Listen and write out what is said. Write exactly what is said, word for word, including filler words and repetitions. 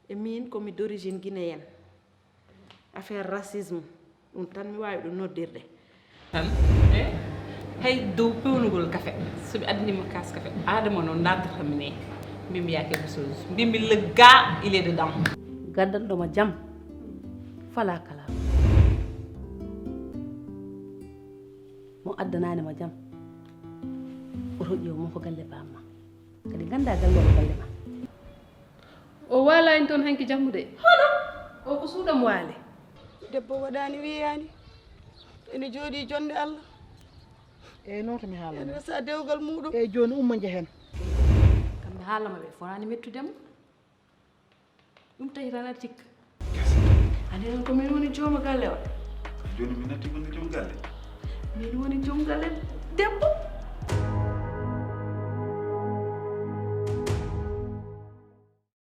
E min komi d'origine guinéenne. Affaire racisme, ɗum tan mi waawi ɗum noddirde. Tan, eh, hay dow pewnugol kafe, so mi addani ma kaas kafe, Adama noon naatata mi ne, mbimi y a quelque chose, mbimi le gars il est dedans. Gaddanɗo ma jam fala kala. Mo addanaani ma jam, oto ƴeew mo ko galle bamma. Kadi ganda galle ko galle ma. O waalani toon hanki jammude. Hono? O ko suuɗam waali. Debbo waɗaani wiyaani, ene jooɗii jonnde Allah. Eyi noon to mi haalana. Ene resa dewgal muɗum. Eyi jooni umma njehen. Kamɓe haalama ɓe fonaani mettude mo. Ɗum tawi tan aɗa cikka. Ande noon ko min woni jooma galle o. Jooni mi natti wonde joom galle. Min woni joom galle debbo.